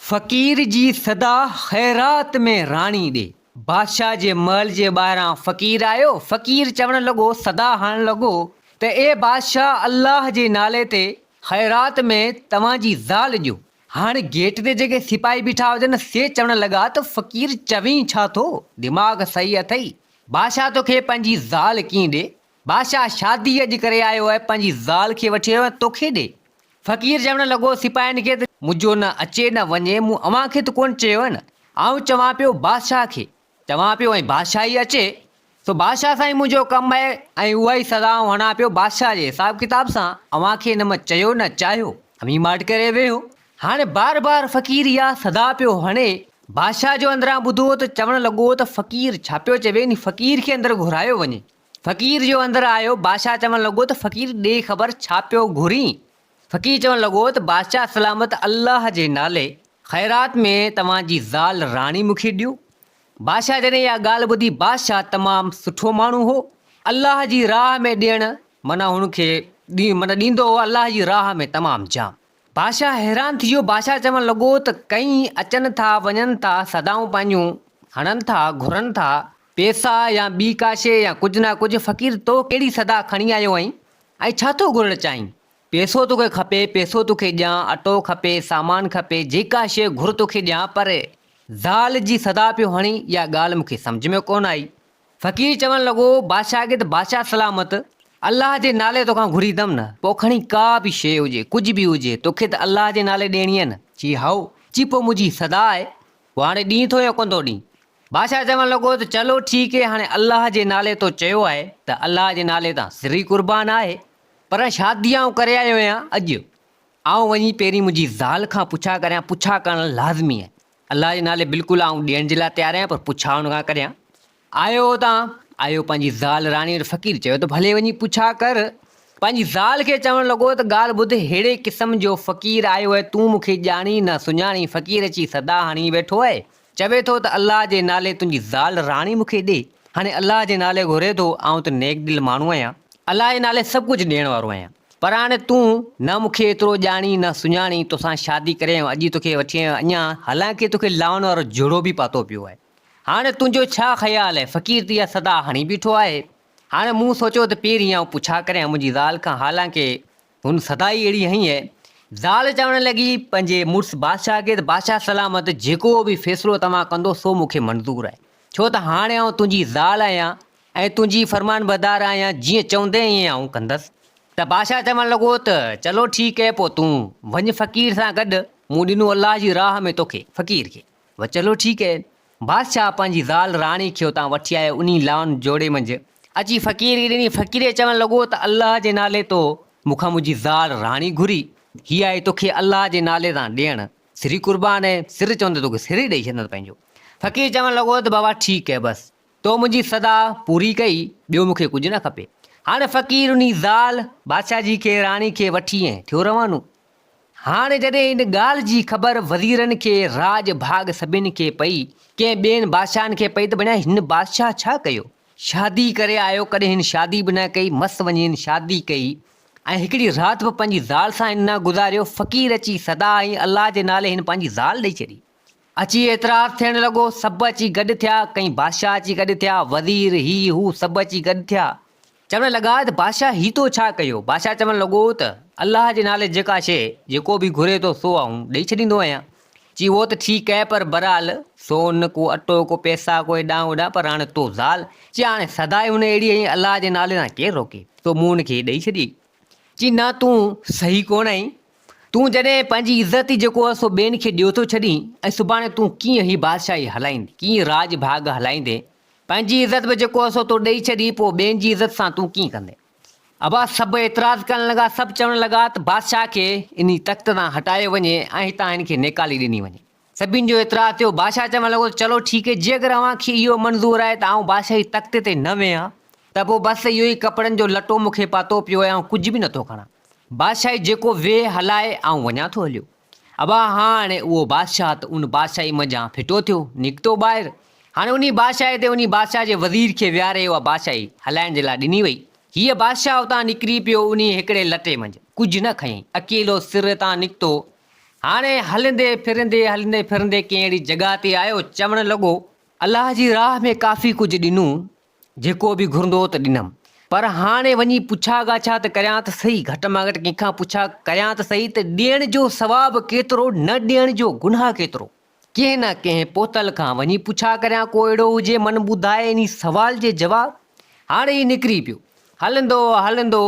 فقير جي صدا خيرات ۾ راڻي ڏي. بادشاهه جي محل جي ٻاهران فقير آيو. فقير چوڻ لڳو، صدا هڻڻ لڳو ته اي بادشاهه الله جي نالي تي خيرات ۾ توهان جي زال ڏيو. هاڻ گيٽ تي جيڪي سپاهي بيٺا هجن سي چوڻ لڳا ته فقير چوين ڇا ٿو؟ دماغ صحيح اٿئي؟ بادشاهه توکي پنهنجي زال ڪيئن ڏي؟ بادشاهه شادي اڄ ڪري آيو آهي، پنهنجي زال کي وٺي آيو آهي توکي ڏي؟ فقير چوڻ لڳو سپاهين کي ته منهنجو نه اچي نه وڃي، مون اوهان کي ته ڪونه چيو آهي نه، آئون چوان پيو بادشاهه کي چوان پيو ۽ بادشاهه ئي اچي، سو بادشاهه سان ئي منهنجو ڪم آهي ۽ اها ئي سزا آئون هڻان پيو بادشاهه جي حساب ڪتاب سان، اوهان کي نه مان چيو نه چاهيو، اوهين ماٺ ڪري ويهو. هاڻي بار بار فقير اها صدا پيو هڻي، بادشاهه جو اندران ٻڌو ته چوڻ لڳو ته فقير ڇا پيو چوي، انهي فقير کي اندر گهرايو وڃي. فقير جو اندر آيو، بادشاهه چوڻ لڳو ته فقير ڏي خبر ڇا پيو گهرين؟ فقير چوڻ لڳو ته بادشاهه سلامت الله جي نالي خيرات ۾ توهان جي زال راڻي مون کي ڏيو. بادشاهه جڏهن اها ڳالهه ٻڌي بادشاهه تمام سٺو ماڻهو هو، الله جي راهه ۾ ڏيڻ معنيٰ هن کي معنيٰ ڏيندو هو الله جي راهه ۾ تمام جام. بادشاهه حيران ٿي ويو. بادشاهه چوڻ لڳو ته ڪئين اچن ٿا وڃن ٿا، صدائون پنهنجون هڻن ٿا، گهرن ٿا، پئسا يا ٻي ڪا شيء يا ڪجهه نه ڪجهه، فقير تو ڪهڙي صدا کڻي آيو آهين ۽ ڇا ٿو گهرڻ چاهين؟ پئسو توکي کپي، پئسو توکي ڏيان، اٽو کپي، سامان کپي، جيڪا شيء گهر توکي ڏيان، پر زال جي صدا پيو هڻين، اها ڳالهه مون کي سمجهه ۾ ڪونه آئي. فقير چوڻ لڳو، بادشاهه کي ته بادشاهه سلامت، الله جي نالي توکان گهريندم نه، پوء کڻي ڪا به شيء هجي، ڪجهه به هجي، توکي ته الله جي نالي ڏيڻي آهي نه. چي، هائو. چي، پوء منهنجي صدا آهي، پوء هاڻي ڏين ٿو يا ڪونه ٿو ڏين؟ بادشاهه چوڻ لڳو ته چلو ٺيڪ هي، هاڻي الله جي نالي تو چيو آهي ته الله جي نالي تان سر ئي قربان آهي، پر شادي آئون ڪري آيو آهيان اڄ، آئون وڃي پهرين منهنجي زال کان پڇا ڪريان، پڇا ڪرڻ لازمي آهي. الله جي نالي بلڪل آئون ڏيڻ جي لاء تيار آهيان پر پڇا ان کان ڪريان. آيو اتان آيو پنهنجي زال راڻي وٽ فقير چيو ته ڀلي وڃي پڇا ڪر. پنهنجي زال کي چوڻ لڳو ته ڳالهه ٻڌ ههڙي قسم جو فقير آيو آهي تون مون کي ڄاڻين نه سڃاڻين فقير اچي صدا هڻي ويٺو آهي چوي ٿو ته الله جي نالي تنهنجي زال راڻي مون کي ڏي هاڻي الله جي نالي گهري ٿو آئون ته نيڪ دل ماڻهو آهيان الله جي نالي سڀ ڪجهه ڏيڻ وارو آهيان. پر هاڻي تون نه مون کي ايترو ڄاڻين نه سڃاڻين، توسان شادي ڪري آيو اڄ ئي توکي وٺي آيو اڃا حالانڪه توکي لاون وارو جوڙو به پاتو پيو آهي. هاڻي تنهنجو ڇا خيال آهي؟ فقير ته اها صدا هڻي بيٺو آهي. هاڻي مون سوچيو ته پهرين آئون پڇا ڪريان منهنجي زال کان حالانڪه هن صدا ئي اهڙي هنئي آهي. زال چوڻ لڳي پنهنجي مڙس بادشاهه کي ته بادشاهه سلامت جيڪو به فيصلو توهان ڪندو سو مون کي منظور آهي. ڇو ته هاڻي آئون تنهنجي زال آهيان ۽ تنهنجي فرمانبردار آهيان، جيئن چوندين ائين آئون ڪندس. ته بادشاهه چوڻ لڳو ته، چلو ٺيڪ اهي، پوء تون وڃ فقير سان گڏ، مون ڏنو الله جي راهه ۾ توکي، فقير کي. و چلو ٺيڪ اهي. بادشاهه پنهنجي زال راڻي کي اتان وٺي آيو، انهي لان جوڙي منجهه اچي فقير کي ڏني. فقير چوڻ لڳو ته، الله جي نالي تو مون کان منهنجي زال راڻي گهري، هي آهي توکي الله جي نالي تان ڏيڻ. سر ئي قربان اهي، سر چوندي توکي سر ئي ڏئي ڇڏيندس پنهنجو. فقير چوڻ لڳو ته بابا ٺيڪ اهي بس تو منهنجي صدا پوري ڪئي، ٻيو مون کي ڪجهه نه کپي. هاڻي فقير انهي زال بادشاهه جي کي راڻي کي وٺي ۽ ٿيو روانو. هاڻي جڏهن ان ڳالهه جي خبر وزيرن کي راڄ ڀاڳ سڀن کي پئي، ڪنهن ٻين بادشاهن کي پئي ته بڻيا هن بادشاهه ڇا ڪيو؟ شادي ڪري آيو، ڪڏهن هن شادي به نه ڪئي، مس وڃي هن شادي ڪئي ۽ هڪڙي رات به پنهنجي زال سان هن نه گذاريو، فقير اچي صدا ۽ الله جي نالي هن پنهنجي زال ڏئي ڇڏي. اچي اعتراض ٿيڻ لڳو، سڀ اچي گڏ ٿيا، ڪئين بادشاهه اچي گڏ ٿيا، وزير، هي هو سڀ اچي گڏ ٿيا. چوڻ لڳا ته بادشاهه هي تو ڇا ڪيو؟ بادشاهه چوڻ لڳو ته الله جي نالي جيڪا شيء جيڪو به گهري ٿو سو آئون ڏئي ڇڏيندو آهيان. چي اهو ته ٺيڪ آهي پر بهرحال سون، ڪو اٽو، ڪو پئسا، ڪو هيڏانهن هوڏانهن پر هاڻي تو زال؟ چي هاڻي سدا ئي هن اهڙي ۽ الله جي نالي سان ڪير روڪي؟ سو مون هن کي ڏئي ڇڏي. چي نه تون صحيح ڪونه آهين. تون جڏهن پنهنجي عزت ئي جيڪو آهي سو ٻين کي ڏيو ٿو ڇڏين ۽ سڀاڻي تون ڪيئن هي بادشاهي هلائيندين، ڪيئن راڄ ڀاڳ هلائيندين؟ پنهنجي عزت به جيڪو آهي سو تو ڏئي ڇڏي پوء ٻين جي عزت سان تون ڪيئن ڪندين؟ ابا سڀ اعتراض ڪرڻ لڳا، سڀ چوڻ لڳا ته بادشاهه کي انهي تخت تان هٽايو وڃي ۽ هتان هن کي نيڪالي ڏني وڃي. سڀني جو اعتراض ٿيو. بادشاهه چوڻ لڳو ته چلو ٺيڪ آهي، جيڪر اوهان کي اهو منظور آهي ته آئون بادشاهي تخت تي نه ويهان ته پوء بس اهو ئي ڪپڙن جو لٽو مون کي پاتو پيو آهي، آئون ڪجهه به نٿو کڻان. بادشاهي جيڪو ويهه هلائي، آئون وڃان ٿو هليو. ابا هاڻ اهو بادشاهه ته ان بادشاهي منجهان ڦٽو ٿيو، نڪتو ٻاهر. هاڻي انهي بادشاهي تي انهي بادشاهه جي وزير کي ويهاري اها بادشاهي هلائڻ جي لاء ڏني وئي. هيء بادشاهه اتان نڪري پيو انهي هڪڙي لٽي منجهه، ڪجهه نه کنيائين، اڪيلو سر تان نڪتو. هاڻي هلندي ڦرندي هلندي ڦرندي ڪنهن اهڙي جڳهه تي آيو، چوڻ لڳو، الله جي راهه ۾ ڪافي ڪجهه ڏنو، جيڪو به گهرندو هو ته ڏنم، پر هاڻي وڃي پڇا ڳاڇا ته ڪريان ته سهي، گهٽ مان گهٽ ڪنهن کان پڇا ڪريان ته سهي ته ڏيڻ جو ثواب ڪيترو، نه ڏيڻ جو گناهه ڪيترو. ڪنهن نه ڪنهن پهتل کان وڃي پڇا ڪريان، ڪو اهڙو هجي من ٻڌائي انهي سوال جي جواب. هاڻي هي نڪري پيو. هلندو هلندو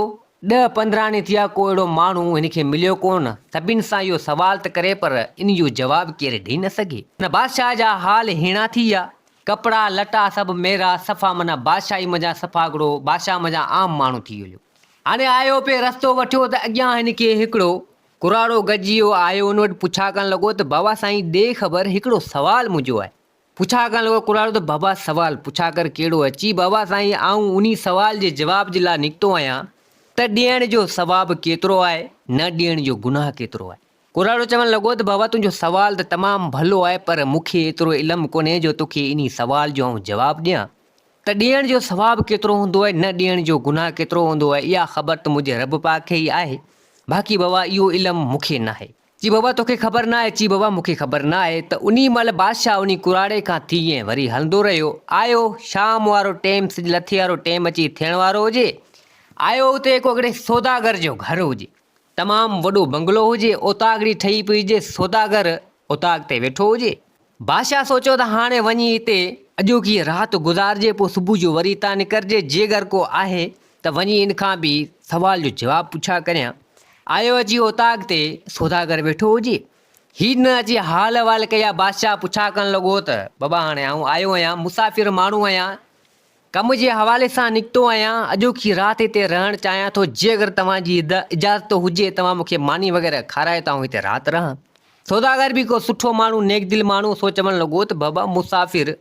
ڏهه 15 ڏينهن ٿيا ڪو اهڙو ماڻهو هن کي مليو ڪونه. سڀن سان اهو سوال ته ڪري پر ان جو جواب ڪير ڏئي نه سگهي. هن بادشاهه جا حال هيڻا ٿي ويا. ڪپڙا لٽا سڀ ميرا صفا معنيٰ بادشاهي منجهان صفا هڪڙو بادشاهه منجهان عام ماڻهو ٿي ويو. هاڻي آيو پئي رستو وٺيو ته اڳيان هن کي هڪڙو ڪراڙو گڏجي ويو. آيو ان وٽ پڇا ڪرڻ لڳو ته بابا سائين ڏي خبر هڪڙو سوال منهنجو آهي. پڇا ڪرڻ لڳو ڪراڙو ته بابا سوال پڇا ڪر ڪهڙو آهي؟ چي بابا سائين آئون انهي سوال جي جواب جي لاء نڪتو آهيان ته ڏيڻ جو ثواب ڪيترو آهي نه ڏيڻ جو گناهه ڪيترو آهي؟ ڪراڙو چوڻ لڳو ته بابا تنهنجو سوال ته تمام ڀلو آهي پر مون کي ايترو علم ڪونهي جو توکي انهي سوال جو آئون جواب ڏيان ته ڏيڻ جو ثواب ڪيترو هوندو آهي نه ڏيڻ جو گناهه ڪيترو هوندو آهي اها خبر ته منهنجي رب پاڪ کي ئي آهي باقي بابا اهو علم مون کي ناهي. چي بابا توکي خبر ناهي؟ چي بابا مون کي خبر ناهي ته انهي مهل بادشاهه انهي ڪراڙي کان ٿي ۽ وري هلندو رهيو. آيو شام وارو ٽيم سج لٿي وارو ٽيم اچي ٿيڻ وارو هجي. آيو اتي هڪ هڪڙي سوداگر جو گهر هجي. تمام وڏو بنگلو هجي. اوطاقڙي ٺهي پئي هجي. سوداگر اوطاق تي ويٺو هجي. بادشاهه سوچيو ته هاڻي وڃي اتي اڄوڪي رات گذارجي پوء صبح جو وري اتان نڪرجي، جيگر ڪو آهي ته وڃي ان کان به سوال جو جواب پڇا ڪريان. آيو اچي اوطاق تي سوداگر ويٺو هجي. هي نه اچي حال احوال ڪيا بادشاهه پڇا ڪرڻ لڳو ته بابا هاڻي آئون آيو آهيان مسافر ماڻهو آهيان ڪم جي حوالي سان نڪتو آهيان، اڄوڪي رات هتي رهڻ چاهيان ٿو، جيڪر توهان جي اجازت هجي، توهان مون کي ماني وغيره کارايو ته آئون هتي رات رهان. سوداگر به ڪو سٺو ماڻهو، نيڪ دل ماڻهو، سو چوڻ لڳو ته بابا مسافر،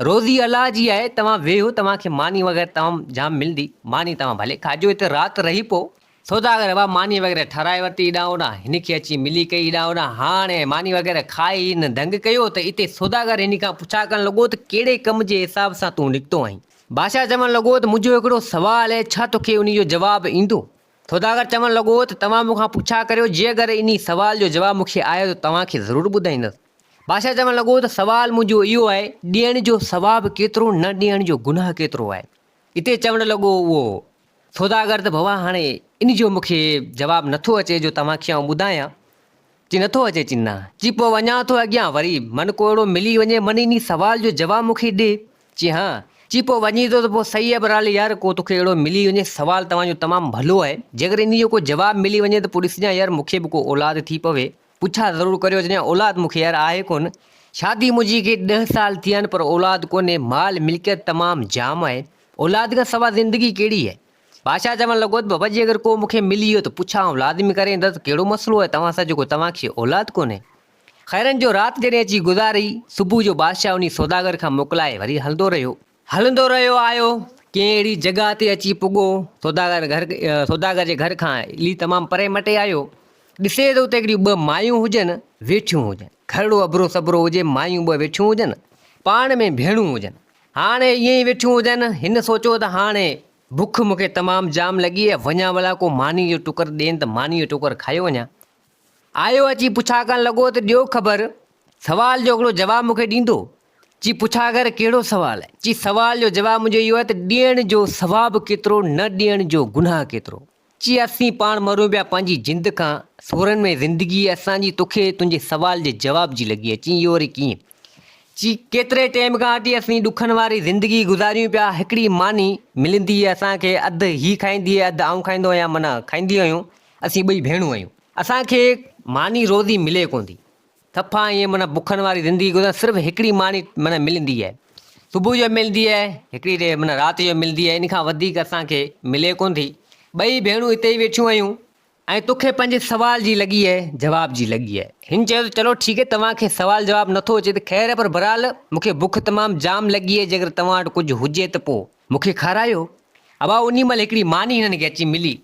روزي الله جي آهي، توهان ويهو، توهان کي ماني وغيره تمام جام ملندي، ماني توهان ڀلي کائجو، هتي رات رهي پئو. سوداگر اها ماني وغيره ٺهرائي ورتي هيڏانهن هوڏانهن هن کي اچي ملي ڪئي هيڏانهن هوڏانهن هاڻي ماني وغيره کائي هن دنگ ڪيو ته اتي سوداگر هن کان پڇا ڪرڻ لڳو ته ڪهڙي ڪم جي حساب سان تون نڪتو آهين؟ بادشاهه چوڻ لڳو ته منهنجو هڪڙو سوال آهي ڇا توکي انهي جو جواب ايندو؟ سوداگر چوڻ لڳو ته توهان مون کان پڇا ڪريو جيڪر انهي سوال جو جواب مون کي آيو ته توهان کي ضرور ٻڌائيندس. بادشاهه چوڻ لڳو ته سوال منهنجو اهو آهي ڏيڻ جو ثواب ڪيترو نه ڏيڻ جو گناهه ڪيترو آهي؟ اتي چوڻ لڳو اهو سوداگر ته بابا هاڻي ان جو مون کي جواب نٿو اچي جو توهان کي آئون ٻڌايان. چي نٿو اچي؟ چي نه. چي پوء وڃان ٿو اڳيان وري من ڪو اهڙو ملي وڃي من انهي سوال جو جواب مون کي ڏي. چي ها. چي پوء وڃين ٿو ته پوء صحيح آهي برحال يار ڪو توکي اهڙو ملي وڃي سوال توهان جو تمام ڀلو آهي جيڪڏهن انهي جو ڪو جواب ملي وڃي ته پوء ڏسجان يار مون کي به ڪو اولاد ٿي پوي. پڇا ضرور ڪريو اچجان اولاد مون کي يار آهي ڪونه. شادي منهنجي کي ڏهه سال ٿيا آهن پر اولاد ڪونهي مال ملڪيت تمام جام آهي. اولاد کان سوا زندگي ڪهڙي آهي؟ بادشاهه چوڻ لڳو ته بابا جي اگر ڪو مون کي ملي ويو ته پڇا آئون لازمي ڪري ايندس، ڪهڙو مسئلو آهي توهان سان جيڪو توهان کي اولاد ڪونهي؟ خيرن جو رات جڏهن اچي گذاري، صبح جو بادشاهه انهي سوداگر کان موڪلائي وري هلندو رهيو. هلندو رهيو آيو، ڪنهن اهڙي جڳهه تي اچي پڳو، سوداگر گهر سوداگر جي گهر کان الي تمام پري مٽي آيو، ڏسي ته اتي هڪڙيون ٻه مايون هجن، ويٺيون هجن، گهرڙو اڀرو سڀرو هجي، مايون ٻه ويٺيون هجن، پاڻ ۾ ڀيڻون هجن. هاڻي ائين ئي ويٺيون هجن. هن سوچيو ته هاڻي بک مون کي تمام جام لڳي آهي، وڃان ڀلا ڪو ماني جو ٽڪر ڏين ته ماني جو ٽڪر کايو وڃان. آيو اچي پڇا ڪرڻ لڳو ته ڏيو خبر، سوال جو هڪڙو جواب مون کي ڏيندو؟ چي پڇا ڪر ڪهڙو سوال آهي؟ چي سوال جو جواب منهنجو اهو آهي ته ڏيڻ جو ثواب ڪيترو نه ڏيڻ جو گناهه ڪيترو؟ چي اسين پاڻ مرون پيا پنهنجي جند کان سورن ۾ زندگي اسان جي توکي تنهنجي سوال جي جواب جي لڳي آهي چي اهو وري ڪيئن؟ چي ڪيتري ٽيم کان وٺي اسين ڏکن واري زندگي گذاريون پيا هڪڙي ماني ملندي آهي اسان کي اڌ هي کائيندي آهي اڌ آئون کائيندو آهيان معنيٰ کائيندي آهيون اسين ٻئي ڀيڻون آهيون اسان کي ماني روزي ملي ڪونه ٿي صفا ائين معنيٰ بکن واري زندگي گذارڻ صرف هڪڙي ماني معنيٰ ملندي آهي صبح جو ملندي آهي هڪڙي ڏي معنيٰ رات جو ملندي آهي ان کان وڌيڪ اسان کي ملي ڪونه ٿي ٻئي ڀيڻون اتي ئي ويٺيون آهيون ۽ توکي پنهنجي سوال جي لڳي آهي جواب جي لڳي آهي هن چيو ته چلو ٺيڪ آهي توهان کي سوال جواب نٿو اچي ته خير آهي پر بهرحال مون کي بک تمام جام لڳي آهي جيڪر توهان وٽ ڪجهه هجي ته پوء مون کي کارايو ابا انهي مهل هڪڙي ماني هنن کي اچي ملي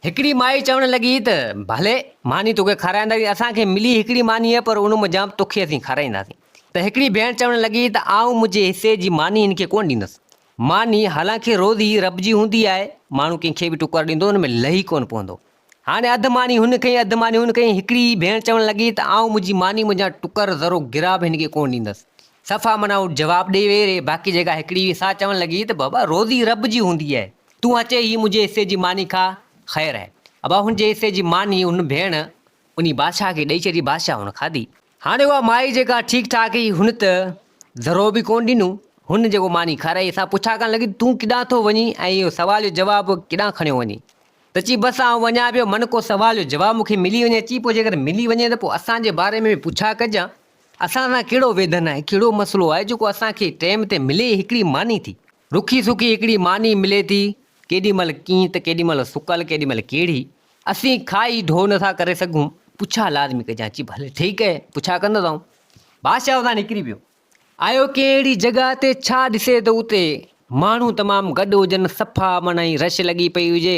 هڪڙي مائي چوڻ لڳي ته، ڀلي، ماني توکي کارائينداسين، اسان کي ملي هڪڙي ماني آهي پر ان منجهان به توکي اسين کارائينداسين. ته هڪڙي ڀيڻ چوڻ لڳي ته، آئون منهنجي حصي جي ماني هن کي ڪونه ڏيندس. ماني حالانڪه روزي رب جي هوندي آهي، ماڻهو ڪنهن کي به ٽڪر ڏيندو ان ۾ لهي ڪونه پوندو. هاڻي اڌ ماني هن کنئي اڌ ماني هن کنئي. هڪڙي ڀيڻ چوڻ لڳي ته آئون منهنجي ماني منجهان ٽڪر ذرو گرا به هن کي ڪونه ڏيندس. صفا معنيٰ هو جواب ڏئي ويهي رهي. باقي جيڪا هڪڙي هئي سا چوڻ لڳي ته بابا روزي رب جي هوندي آهي. تون اچي هي منهنجي حصي جي ماني کاء خير آهي. ابا هن جي حصي جي ماني هن ڀيڻ انهي بادشاهه کي ڏئي ڇڏي. بادشاهه هن کاڌي. هاڻي اها مائي جيڪا ٺيڪ ٺاڪ هئي هن ته ذرو به ڪونه ڏنو. هن جيڪو ماني کارائي سا پڇا ڪرڻ لڳي ته تون ڪيڏانهن ٿو وڃين ۽ اهو سوال جو جواب ڪيڏانهن کڻيو وڃين؟ ته چي بس آئون وڃان پيو من ڪو سوال جو جواب مون کي ملي وڃي. چي پوء جيڪر ملي وڃي ته پوء اسان جي باري ۾ به پڇا ڪجان. اسان سان ڪهڙو ويڌن آهي، ڪهڙو مسئلو آهي جيڪو اسان کي ٽيم تي ملي هڪڙي ماني ٿي. رکي سکي هڪڙي ماني ملي ٿي، ڪيڏي مهل ڪيئن ته ڪيڏي مهل سڪل، ڪيڏي مهل ڪهڙي. اسين کائي ڍو نه ٿا ڪري سگهون، پڇا لازمي ڪجان. چي ڀلي ٺيڪ آهي، پڇا ڪندس آئون. بادشاهه اتان نڪري پيو. آيو ڪنهن اهڙي جڳهه تي ڇا ڏسي ته اتي ماڻهو تمام گڏ هجن، صفا معنيٰ رش لڳي پئي هجي،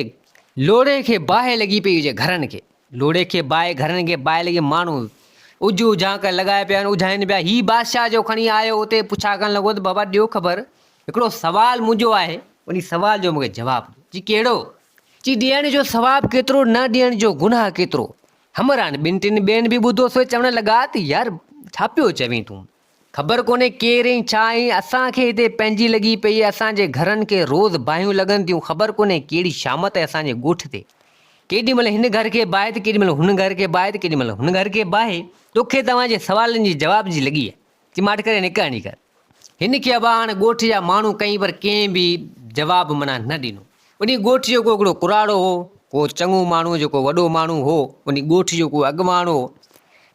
لوڙهي کي باهه لڳي پئي هجي، گهرن کي لوڙهي کي باهه، گهرن کي باهه لڳي، ماڻهو اجهو اجهانڪ لڳايا پيا آهن، اجهائين پيا. هي بادشاهه جو کڻي آيو اتي پڇا ڪرڻ لڳو ته بابا ڏيو خبر، هڪڙو سوال منهنجو آهي، انهي سوال جو مون کي جواب ڏيو. چي ڪهڙو؟ چي ڏيڻ جو ثواب ڪيترو، نه ڏيڻ جو گناهه ڪيترو؟ همراهن ٻن ٽن ٻين به ٻڌو سو چوڻ لڳا ته يار ڇا پيو چوين تون؟ خبر ڪونهي ڪير ۽ ڇا آهين، اسان کي هتي پنهنجي لڳي پئي آهي، اسان جي گهرن کي روز باهيون لڳن ٿيون، خبر ڪونهي ڪهڙي شامت آهي اسان جي ڳوٺ تي. ڪيڏي مهل هن گهر کي باهه ته ڪيڏي مهل هن گهر کي باهه ته ڪيڏي مهل هن گهر کي باهه. توکي توهان جي سوالن جي جواب جي لڳي آهي. چي ماٺ ڪري نڪر هڻي ڪر. هن کي ابا هاڻ ڳوٺ جا ماڻهو ڪئين پر ڪنهن به جواب منع نه ڏنو. انهي ڳوٺ جو ڪو هڪڙو ڪراڙو هو، ڪو چڱو ماڻهو جيڪو وڏو ماڻهو هو، انهي ڳوٺ جو ڪو اڳواڻ هو،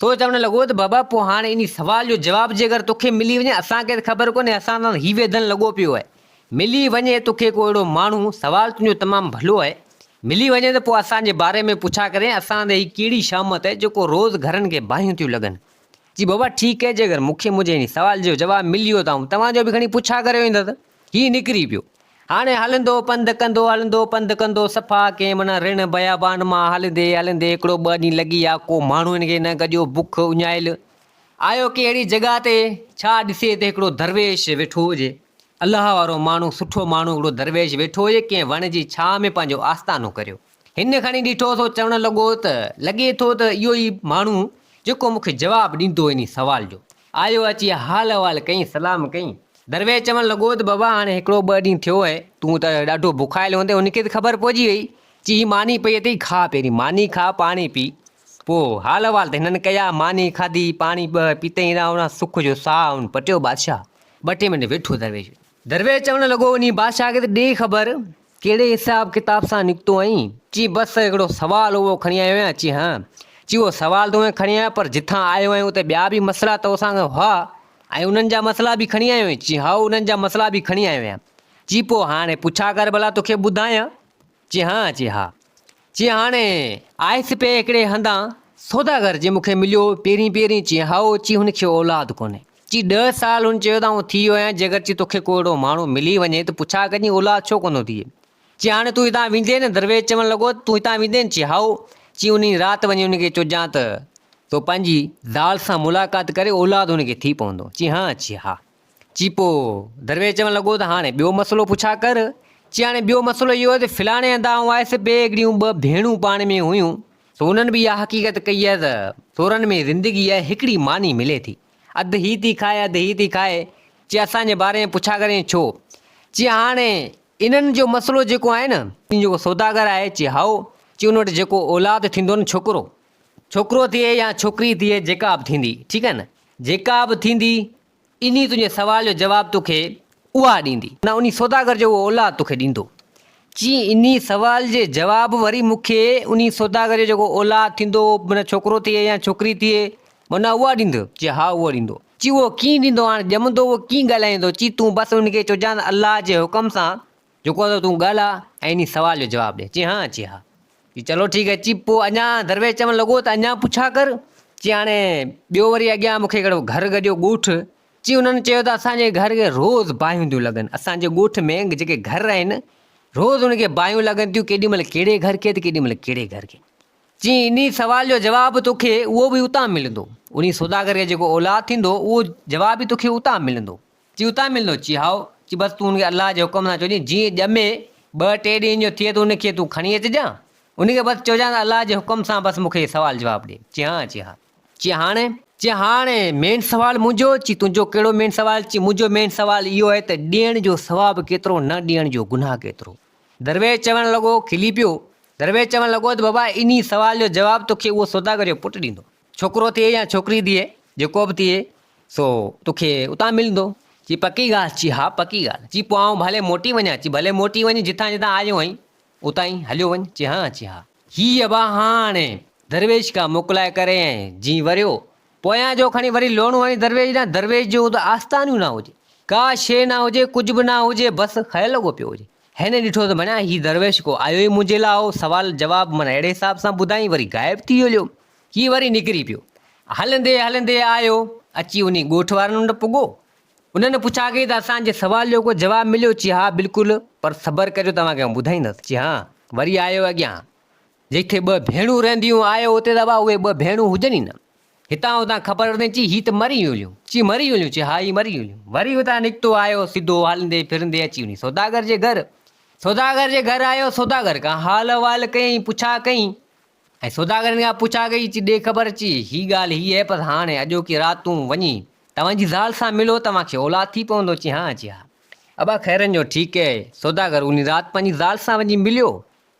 سو چوڻ لڳو ته بابا پوء هاڻ انهي سوال جو جواب جيڪر توکي ملي وڃي، اسان کي ته خبر ڪونهي، اسان سان هي ويڌن لڳو پيو آهي. ملي وڃي توکي ڪو اهڙو ماڻهو، سوال تنهنجو تمام ڀلو آهي، ملي وڃي ته پوء اسان جي باري ۾ پڇا ڪرين، اسان تي هي ڪهڙي شامت آهي جيڪو روز گهرن کي باهيون ٿيون لڳن. چي بابا ٺيڪ آهي جيڪر مون کي منهنجي انهي سوال جو جواب ملي ويو ته آئون توهان جو به کڻي پڇا ڪري ويندس. هي نڪري پيو. هاڻي هلندو پنڌ ڪندو هلندو پنڌ ڪندو صفا ڪنهن معنيٰ رڻ بيابان مان هلندي هلندي هڪڙو ٻه ڏينهن لڳي ويا ڪو ماڻهو هن کي نه گڏيو بک اڃايل آيو ڪنهن اهڙي جڳهه تي ڇا ڏسي ته هڪڙو درويش ويٺو هجي الله وارو ماڻهو سٺو ماڻهو هڪڙو درويش ويٺو هجي ڪنهن وڻ جي ڇانء ۾ پنهنجو آستانو ڪريو هن کڻي ڏٺو سو چوڻ لڳو ته لڳي ٿو ته اهو ئي ماڻهو جيڪو مون کي جواب ڏيندو انهي سوال جو. آيو اچي حال احوال ڪيائين سلام ڪيائين. درويش چوڻ لڳو ته بابا هاڻي هڪڙو ٻه ڏينهن ٿيو آهي تون ته ڏاڍو بکايل هوندين هن کي ته خبر پئجي وئي چي هي ماني پئي اٿئي کاء پهرين ماني کاء پاڻي پي پوء حال احوال ته هنن ڪيا ماني کاڌي پاڻي پيتائين هيڏانهن هوڏانهن سک جو ساهه هن پٽيو بادشاهه ٻه ٽي منٽ ويٺو درويش درويش چوڻ لڳو، انهي بادشاهه کي ته ڏي خبر، ڪهڙي حساب ڪتاب سان نڪتو آهين؟ چي، بس هڪڙو سوال اهو کڻي آيو آهيان. چي، ها. چي، اهو سوال ته اونئين کڻي آيو پر جتان آيو آهين اتي ٻيا به مسئلا تو سان هئا ۽ انهن جا مسئلا به کڻي آيو آهين؟ چي، هائو انهن جا مسئلا به کڻي آيو آهيان. چي، پوء هاڻي پڇا ڪر ڀلا توکي ٻڌايان. چي، ها. چي، ها. چي هاڻي آيس پئي هڪڙي هنڌان سوداگر جي مون کي مليو پهرين پهرين چي هائو چي هن کي اولاد ڪونهي چي ڏهه سال هن چيو ته آئون ٿي ويو آهيان جيڪر چي توکي ڪو اهڙو ماڻهو ملي وڃي ته پڇا ڪجين اولاد ڇو ڪونه ٿو ٿئي چي هاڻي تون هتان ويندين نه درويش چوڻ لڳو ته تون هتان ويندين چي هائو چي انهي رات وڃي هن کي چئجان ته تو پنهنجي زال سان ملاقات ڪري اولاد هن کي ٿي پوندو چي ها چي ها چي پوء درويش چوڻ لڳو ته هاڻي ٻيو مسئلو پڇا ڪر. چي هاڻي ٻيو مسئلو اهو آهي ته فلاڻي هنڌ آئون آيس ٻئي هڪڙيون ٻه ڀيڻون پاڻ ۾ هيون سو انهن به اها حقيقت ڪئي آهي ته سورن ۾ زندگي آهي هڪڙي ماني ملي ٿي اڌ هي ٿي کائي اڌ هي ٿي کائي چي اسان جي باري ۾ پڇا ڪرين ڇو؟ چي هاڻي انهن جو مسئلو جيڪو آهي نه جيڪو سوداگر آهي چي هائو چي ان وٽ جيڪو اولاد ٿيندو نه ڇوڪرو ڇوڪرو ٿئي يا ڇوڪري ٿئي جيڪا به ٿيندي ٺيڪ آهي نه جيڪا به ٿيندي انهي تنهنجي سوال جو جواب توکي اها ڏيندي. نه انهي سوداگر جو اهو اولاد توکي ڏيندو. چي انهي سوال جي جواب وري مون کي انهي سوداگر جو جيڪو اولاد ٿيندو معنيٰ ڇوڪرو ٿئي يا ڇوڪري ٿئي معنيٰ اها ڏيندو. چي ها اهو ڏيندو. چي اهو ڪيئن ڏيندو هاڻ ڄمندو اهو ڪيئن ڳالهائيندو. چي تون بس ان کي چئجان ته الله جي حڪم سان جيڪو آهي تون ڳالهاء ۽ انهي سوال جو جواب ڏي. چي ها چي ها. چي چلو ٺيڪ آهي. چي پوء اڃا درويش چوڻ لڳو ته اڃا پڇا ڪر. چي هاڻي ٻيو وري اڳيان مون کي هڪڙو گهر گڏيو ڳوٺ. چي انهن چيو ته اسان جي گهر کي روز باهيون ٿيون لڳن. اسان جي ڳوٺ ۾ جيڪي گهر آهن روز ان کي باهيون لڳن ٿيون ڪيڏي مهل ڪهڙي گهر کي ته ڪيڏي مهل ڪهڙي گهر کي. چي انهي سوال جو جواب توکي اهو به اتان ملندو. انهي سوداگر کي جيڪو اولاد ٿيندو اهو جواب به توکي اتان ملندو. چي اتان ملندو؟ چي هائو. چي بس تون ان کي الله جي حڪم سان چئجين جيئن ڄمي ٻه ٽي ڏينهن جو ٿئي ته ان کي تون کڻي اچجان. ان کي بس چئجان ته الله جي حڪم سان بس مون کي سوال جواب ڏي. چي ها، چي ها. چي هاڻي؟ چي هاڻي مين سوال منهنجو؟ چي تنهنجو ڪهڙو مين سوال؟ چي منهنجو مين سوال اهو آهي ته ڏيڻ جو ثواب ڪيترو نه ڏيڻ جو گناهه ڪيترو؟ درويش چوڻ لڳو، کلي پيو. درويش چوڻ لڳو ته بابا انهي سوال جو جواب توکي اهو سوداگر جو پٽ ڏيندو. ڇوڪرو ٿئي يا ڇوڪري ٿئي، جيڪو به ٿئي سو توکي اتان ملندو. چي پڪي ڳالهه؟ چي ها پڪي ڳالهه. چي پوء آئون ڀلي موٽي وڃان؟ چي ڀلي موٽي وڃ، جتان جتان آيو آهين اتان ئي هليو وڃ. چي ها، چي ها. هي ابا هاڻي درويش کان موڪلائي ڪري ۽ جين وريو، پويان جو کڻي وري لوڻو هڻي درويش ڏانهن، درويش جو ته آستانيون نه هجي، ڪا شيء نه هجي، ڪجهه به نه هجي، بس خيال لڳو پيو هجي. هن ڏٺو ته معنيٰ هي درويش ڪو آيو ئي منهنجي لاء هو، سوال جواب معنيٰ اهڙي حساب سان ٻڌائين، وري غائب ٿي هليو. هي وري نڪري پيو. هلندي هلندي آيو، اچي انهي ڳوٺ وارن وٽ پڳو. انهن پڇا ڪئي ته اسان جي سوال جو ڪو جواب مليو؟ چي ها بلڪل، پر صبر ڪريو توهان کي آئون ٻڌائيندس. چي ها. وري آيو اڳيان جتي ٻه ڀيڻون رهنديون آيو اتي ته ابا اهي ٻه ڀيڻون هجن ئي نه. هتان هتان خبر ورتائين چي هي ته مري ويون هليون. چي مري ويون هليون؟ چي ها هي مري ويون هليون. وري اتان نڪتو آيو سڌو هلندي ڦرندي اچي وڃي سوداگر جي گهر. سوداگر جي گهر آيو سوداگر کان حال احوال ڪيائين پڇا ڪيائين. ۽ سوداگرن کان پڇا ڪئي، چي، ڏي خبر، چي، هي ڳالهه هيء آهي، پر هاڻي اڄوڪي رات تون وڃي توهان جي زال سان ملو، توهان کي اولاد ٿي پوندو. چي، ها، چي، ها. ابا خيرن جو ٺيڪ اهي. سوداگر انهي رات پنهنجي زال سان وڃي مليو.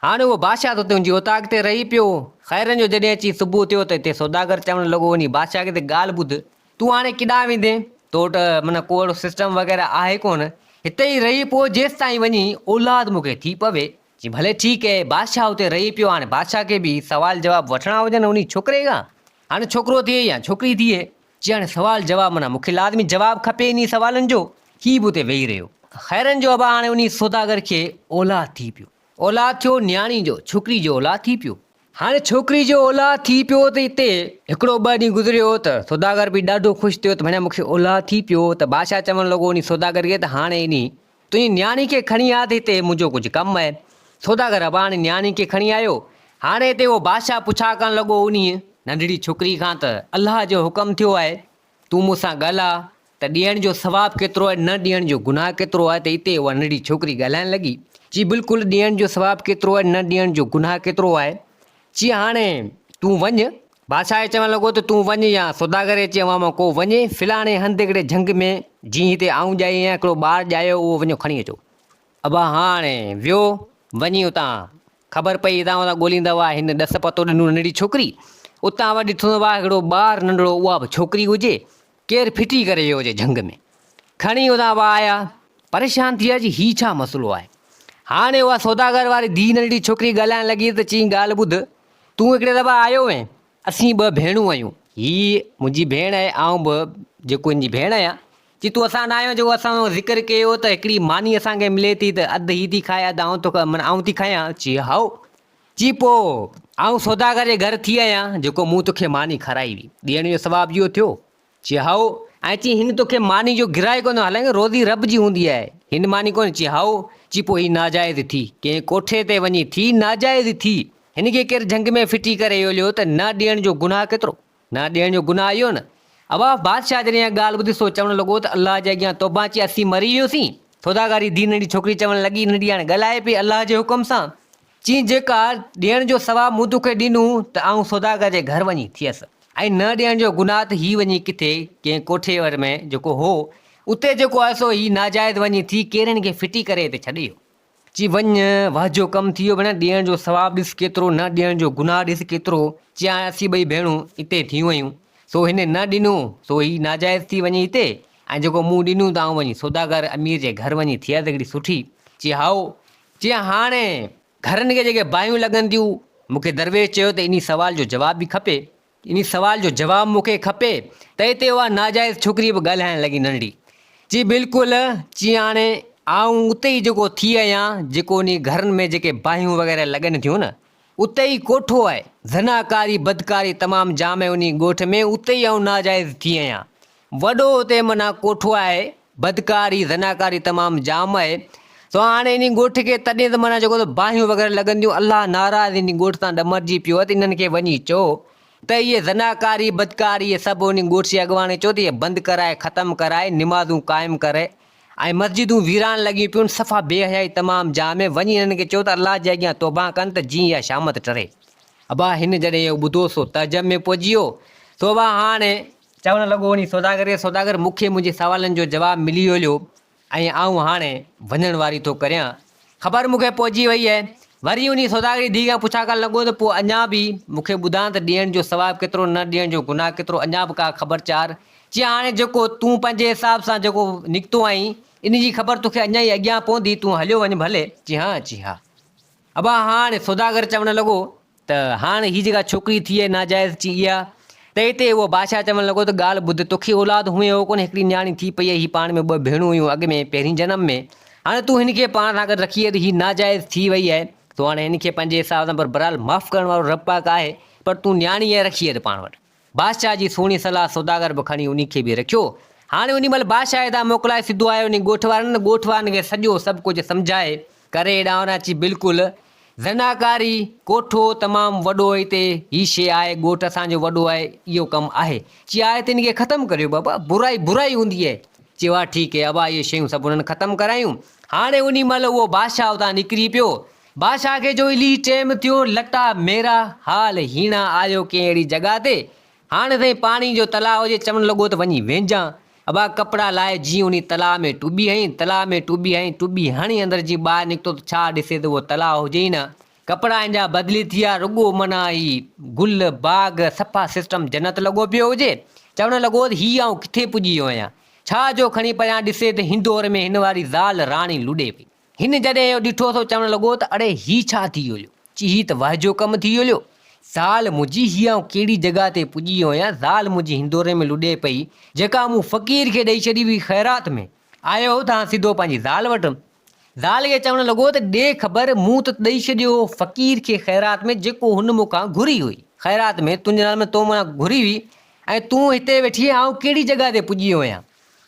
هاڻي اهو بادشاهه ته اتي ان جي اوطاق تي رهي پيو. خيرن جو جڏهن اچي صبح ٿيو ته اتي سوداگر چوڻ لڳو انهي بادشاهه کي ته ڳالهه ٻڌ، تون هاڻي ڪيڏانهن ويندين؟ تو وٽ معنيٰ ڪو اهڙو سسٽم وغيره آهي ڪونه. هتي ئي رهي پو جيستائين وڃي اولاد مون کي ٿي پوي. چي ڀلي ٺيڪ اهي. بادشاهه اتي رهي پيو. هاڻي بادشاهه کي به سوال جواب وٺڻا هجن انهي ڇوڪري کان. هاڻي ڇوڪرو ٿئي يا ڇوڪري ٿئي. چي هاڻي سوال جواب معنيٰ مون کي لازمي جواب کپي انهي سوالن جو. هي به اتي ويهي رهيو. خيرن جو ابا هاڻي انهي سوداگر کي اولاد ٿي پيو. اولاد ٿيو نياڻي جو، ڇوڪري جو اولاد ٿي پيو. هاڻي ڇوڪري جو اولاد ٿي پيو ته اتي هڪڙو ٻه ڏينهن گذريو ته سوداگر به ڏاڍو خوش ٿيو ته ڀڻيا مون کي اولاد ٿي پيو ته بادشاهه چوڻ لڳو انهي سوداگر کي ته هاڻي انهي تنهنجي نياڻي کي کڻي آ ته هتي منهنجو ڪجهه ڪم آهي. سوداگر اباڻي نياڻي کي کڻي آيو. هاڻي هتي اهو بادشاهه پڇا ڪرڻ لڳو انهيء ننڍڙي ڇوڪري کان ته الله جو حڪم ٿيو آهي، تون مون سان ڳالهاء ته ڏيڻ جو ثواب ڪيترو آهي، نه ڏيڻ جو گناهه ڪيترو آهي ته اتي اها ننڍڙي ڇوڪري ڳالهائڻ لڳي. چي بلڪل ڏيڻ جو ثواب ڪيترو آهي، نه ڏيڻ جو گناهه ڪيترو آهي. چي هاڻي تون وڃ. بادشاهه کي چوڻ لڳو ته تون وڃ يا سوداگر اچي اوهان مان ڪو وڃي فلاڻي هنڌ هڪڙي جهنگ ۾ جيئن هتي آئون ڄائي آهيان هڪڙو ٻار ڄايو اهو وڃو کڻي اچو. ابا هاڻي ويو وڃي اتان خبر پئي هتان هتان ڳوليندا هئا هن ڏس پتو ڏنو ننڍڙي ڇوڪري اتان وري ڏٺو ته واهه هڪڙو ٻار ننڍڙو اها به ڇوڪري هجي ڪير ڦٽي ڪري ويو هجي جهنگ ۾. کڻي اتان اها آيا. پريشان ٿي ويا چي هي ڇا مسئلو آهي. هاڻي اها سوداگر واري ڌيء ننڍڙي ڇوڪري ڳالهائڻ لڳي ته چيائين ڳالهه ٻڌ تون هڪڙي دفعا آيو هئين اسين ٻه ڀيڻون آهيون هيء منهنجي ڀيڻ آهي آئون به جيڪو هن جي ڀيڻ آهيان. چي تون اسان ڏانهن آيو جيڪو اسان سان ذڪر ڪيو ته هڪڙي ماني اسان کي ملي ٿي ته اڌ هي ٿي کائي اڌ آئون ٿو معنيٰ آئون ٿي کايان. چي هائو. چي پوء آئون سوداگر جي گهر ٿي آهيان، جيڪو مون توکي ماني کارائي هئي. ڏيڻ جو ثواب اهو ٿيو؟ چي هائو. ۽ چي هن توکي ماني جو گهرائي ڪونه، حالانڪه روزي رب جي هوندي آهي. هن ماني ڪونه؟ چي هائو. چي پوء هي ناجائز ٿي، ڪنهن ڪوٺي تي وڃي ٿي، ناجائز ٿي. هن کي ڪير جهنگ ۾ ڦٽي ڪري اهو ته نه ڏيڻ جو گناهه ڪيترو؟ نه ڏيڻ جو گناهه اهو نه. ابا بادشاهه جڏهن اها ڳالهه ٻڌي سو چوڻ لڳو ته الله جي اڳيان توبه چي اسين مري ويوسين. سوداگري ڌيء ننڍي ڇوڪري چوڻ لڳي، ننڍي هاڻي ڳالهائي پئي الله جي حڪم سان. چين جيڪا ڏيڻ جو ثواب مون توکي ڏنو ته آئون سوداگر جي گهر وڃي ٿيس ۽ نه ڏيڻ جو گناهه ته هي وڃي ڪٿي ڪنهن ڪوٺي ور ۾ جيڪو هو اتي جيڪو آهي سو هي ناجائز وڃي ٿي ڪيرين کي ڦٽي ڪري اتي ڇڏي ويو. چي وڃ واهه جو ڪم ٿي ويو ڀيڻا ڏيڻ جو ثواب ڏس ڪيترو نه ڏيڻ جو گناهه ڏس ڪيترو چي هاڻي اسين ٻئي ڀيڻون اتي ٿيون آهيون سو هن نه ڏنو سو هي ناجائز ٿي وڃي اتي ۽ جيڪو مون ڏنو ته آئون وڃي سوداگر امير جي گهر وڃي ٿيس هڪڙي سٺي چي هائو چي هاڻي گهرن کي جيڪي باهيون لڳن ٿيون، مون کي درويش چيو ته انهي سوال جو جواب به کپي، انهي سوال جو جواب مون کي کپي، ته اتي اها ناجائز ڇوڪري به ڳالهائڻ لڳي ننڍڙي. چي بلڪل، چي هاڻي آئون اتي ئي جيڪو ٿي آهيان، جيڪو انهي گهرن ۾ جيڪي باهيون وغيره لڳن ٿيون نه، اتي ئي ڪوٺو آهي، زناڪاري بدڪاري تمام جام آهي انهي ڳوٺ ۾، اتي ئي آئون ناجائز ٿي آهيان. وڏو اتي معنيٰ ڪوٺو آهي، بدڪاري، زناڪاري تمام جام آهي، سو هاڻي انهي ڳوٺ کي تڏهن ته معنيٰ جيڪو ته باهيون وغيره لڳنديون، الله ناراض انهي ڳوٺ تان ڏمرجي پيو آهي ته انهن کي وڃي چئو ته اهي زناڪاري، بدڪاري اهي سڀ انهي ڳوٺ جي اڳواڻ کي چئو ته اهي بند ڪرائي، ختم ڪرائي، نمازون قائم ڪري. ۽ مسجدون ويران لڳيون پيون، صفا بي حيائي تمام جاء ۾، وڃي انهن کي چئو ته الله جي اڳيان توبهه ڪن ته جيئن اها شامت ٽري. ابا هن جڏهن اهو ٻڌو سو تعجب ۾ پئجي ويو. سو ابا هاڻي. چوڻ لڳو انهي سوداگر کي، سوداگر مون کي منهنجي سوالن جو جواب ملي ويو ۽ آئون هاڻي وڃڻ واري ٿو ڪريان. خبر مون کي پئجي وئي آهي. وري انهي سوداگر جي ڌيء کان پڇا ڪرڻ لڳو ته پوء اڃا به مون کي ٻڌاء ته ڏيڻ جو ثواب ڪيترو نه ڏيڻ جو گناهه ڪيترو اڃا به ڪا خبر چار؟ چي هاڻي جيڪو تون پنهنجي حساب سان جيڪو نڪتو آهين ان جي خبر توکي اڃا ئي اڳيان پوندي تون هليو وڃ ڀلي. چي ها چي ها. ابا هاڻ سوداگر چوڻ لڳو ته هاڻ هي جيڪا ڇوڪري ٿي آهي ناجائز چي اها ته اتي اهو بادشاهه چوڻ لڳو ته ڳالهه ٻڌ توکي اولاد هونئن هو ڪونه هڪڙي نياڻي ٿي پئي آهي هي پاڻ ۾ ٻه ڀيڻون هيون اڳ ۾ پهرين جنم ۾ هاڻي تون هن کي پاڻ سان گڏ رکي اچ هي ناجائز ٿي وئي آهي سو هاڻي هن کي پنهنجي حساب سان پر بهرحال معاف ڪرڻ وارو رب پاڪ آهي پر تون نياڻي آهي رکي اچ پاڻ وٽ. بادشاهه جي سهڻي صلاح سوداگر به کڻي انهي کي به رکيو. هاڻي انهي مهل بادشاهه هتان موڪلائي سڌو آيو انهي ڳوٺ وارن ڳوٺ وارن کي سڄو سڀ ڪجهه سمجهائي ڪري هيڏانهن هوڏانهن اچي بلڪل زناڪاري ڪوٺو تمام وڏو هتي هي شيء آهي ڳوٺ اسان جو وڏو آهي اهو ڪم آهي چي آهي ته ان کي ختم ڪريو بابا برائي برائي هوندي آهي چيو ها ٺيڪ آهي ابا اهي شيون سڀ انهن ختم ڪرايون هاڻي انهي مهل اهو بادشاهه اتان نڪري پيو بادشاهه کي جو الهي ٽيم ٿيو لٽا ميرا حال هيڻا آيو ڪنهن اهڙي جڳهه تي هاڻ سائين پاڻي جو تلاء هجي چوڻ لڳو ته وڃي وهنجان. ابا ڪپڙا لاهي جيئن انهي تلاء ۾ ٽٻي هنئي، تلاء ۾ ٽٻي هنئي، ٽٻي هڻي اندر جيئن ٻاهر نڪتو ته ڇا ڏسي ته اهو تلاء هجي ئي نه. ڪپڙا هن جا بدلي ٿي ويا، رڳو معنيٰ هي گل، باغ، صفا سسٽم جنت لڳو پيو هجي. چوڻ لڳو ته هي آئون ڪٿي پڄي ويو آهيان. ڇا جو کڻي پريان ڏسي ته هندور ۾ هن واري زال راڻي لڏي پئي. هن جڏهن اهو ڏٺو سو چوڻ لڳو ته اڙي هي ڇا ٿي ويو؟ چي هي ته واهه جو ڪم ٿي ويو. زال منهنجي هي آئون ڪهڙي جڳهه تي پڄي ويو آهيان، زال منهنجي هندوري ۾ لڏي پئي، جيڪا مون فقير کي ڏئي ڇڏي هئي خيرات ۾. آيو اتان سڌو پنهنجي زال وٽ. زال کي چوڻ لڳو ته ڏي خبر مون ته ڏئي ڇڏيو هو فقير کي خيرات ۾ جيڪو هن مون کان گهري هئي. خيرات ۾ تنهنجي نالي ۾ تو مون کان گهري هئي ۽ تون هتي ويٺي آهين آئون ڪهڙي جڳهه تي پڄي ويو آهيان.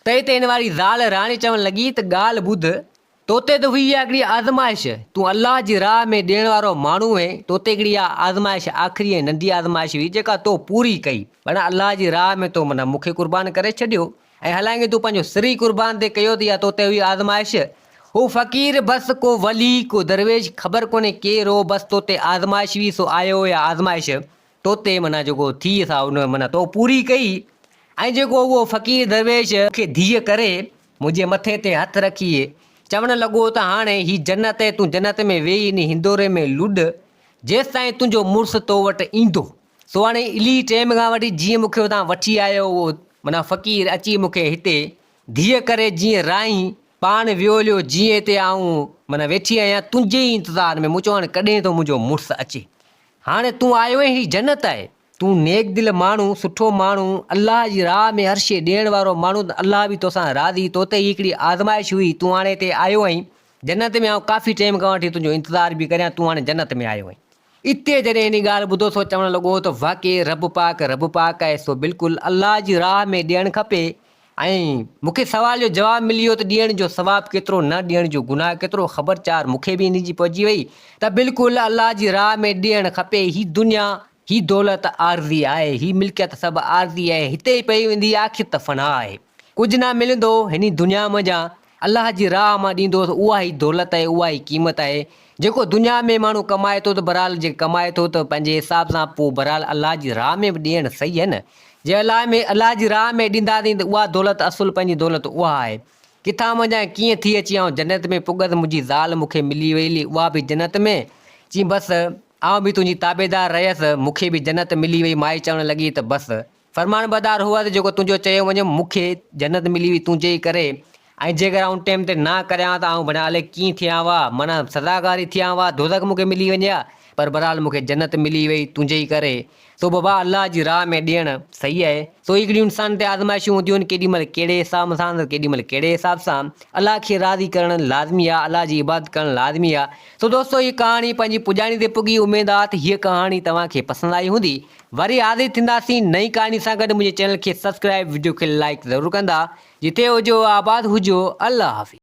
تنهن تي هن واري زال راڻي چوڻ لڳي ته ڳالهه ٻڌ، توتي ته هئي اها هڪڙي آزمائش، تون الله جي راهه ۾ ڏيڻ وارو ماڻهو هئين، توتي هڪڙي اها آزمائش آخري ۽ ننڍي آزمائش هئي جيڪا تو پوري ڪئي، معنيٰ الله جي راهه ۾ تو معنيٰ مون کي قربان ڪري ڇڏيو ۽ حالانڪه تون پنهنجو سر ئي قربان ٿي ڪيو ته اها توتي هئي آزمائش. هو فقير بس ڪو ولي ڪو درويش خبر ڪونهي ڪير هو بس توتي آزمائش هئي سو آيو اها آزمائش توتي معنيٰ جيڪو ٿي سا ان معنيٰ تو پوري ڪئي ۽ جيڪو اهو فقير درويش مون کي ڌيء ڪري منهنجي مٿي تي هٿ رکي چوڻ لڳو ته هاڻي هي جنت آهي تون جنت ۾ ويهي انهي هندوري ۾ لڏ جيستائين تنهنجو مڙس تو وٽ ايندو سو هاڻي الهي ٽيم کان وٺي جيئن مون کي اتان وٺي آيو اهو معنيٰ فقير اچي مون کي هتي ڌيء ڪري جيئن راهين پاڻ ويو هليو جيئن هتي آئون معنيٰ ويٺي آهيان تنهنجي ئي انتظار ۾ مون چيو هاڻي ڪڏهن ٿو منهنجو مڙس اچي هاڻي تون آيو آهين، هي جنت آهي. تون نيڪ دل ماڻهو، سٺو ماڻهو، الله جي راهه ۾ هر شيء ڏيڻ وارو ماڻهو ته الله به توسان راضي، توتي هي هڪڙي آزمائش هئي، تون هاڻي هتي آيو آهين، جنت ۾ آئون ڪافي ٽيم کان وٺي تنهنجو انتظار پئي ڪريان، تون هاڻي جنت ۾ آيو آهين. اتي جڏهن انهي ڳالهه ٻڌو سو چوڻ لڳو ته واقعي رب پاڪ رب پاڪ آهي، سو بلڪل الله جي راهه ۾ ڏيڻ کپي، ۽ مون کي سوال جو جواب ملي ويو ته ڏيڻ جو ثواب ڪيترو نه ڏيڻ جو گناهه ڪيترو خبر چار مون کي به انهي جي پئجي وئي ته بلڪل الله جي راهه ۾ ڏيڻ کپي هي دنيا هي دولت عارضي آهي هي ملڪيت سڀ عارضي آهي هتي ئي پئي ويندي آخر ته فنا آهي ڪجهه نه ملندو هني دنيا منجهان الله جي راهه مان ڏيندو ته اها ئي دولت آهي اها ئي قيمت آهي جيڪو دنيا ۾ ماڻهو ڪمائي ٿو ته بهرحال جي ڪمائي ٿو ته پنهنجي حساب سان پوء بهرحال الله جي راهه ۾ به ڏيڻ صحيح آهي نه جي الله ۾ الله جي راهه ۾ ڏينداسين ته اها دولت اصل پنهنجي دولت اها آهي ڪٿان منجهان ڪيئن ٿي اچي آئون جنت ۾ پڳس منهنجي زال مون کي ملي وئي هلي اها به جنت ۾ چين بس آئون به تنهنجي تابعدار رهيس مون کي به جنت ملي وئي مائي چوڻ لڳي ته بس فرمانبردار هئس جيڪو تنهنجو چيو وڃي مون کي جنت ملي وئي تنهنجي ئي ڪري ۽ جيڪر آئون ٽيم تي نه ڪريان ها ته آئون ڀلا الائي ڪيئن ٿيان ها معنيٰ سزاگار ئي ٿيان ها دوزخ مون کي ملي وڃي ها پر بھرحال مون کي جنت ملي وئي تنهنجي ئي ڪري سو بابا الله جي راهه ۾ ڏيڻ صحيح آهي سو هڪڙيون انسان تي آزمائشون هونديون آهن ڪيڏي مهل ڪهڙي حساب سان ته ڪيڏي مهل ڪهڙي حساب سان الله کي راضي ڪرڻ لازمي آهي الله جي عبادت ڪرڻ لازمي آهي سو دوستو هي ڪهاڻي پنهنجي پڄاڻي تي پڳي اميد آ ته هيء ڪهاڻي توهان کي پسند آئي هوندي وري حاضر ٿينداسين نئين ڪهاڻي سان گڏ منهنجي چينل کي سبسڪرائب وڊيو کي لائيڪ ضرور ڪندا جتي هجو آباد هجو الله حافظ.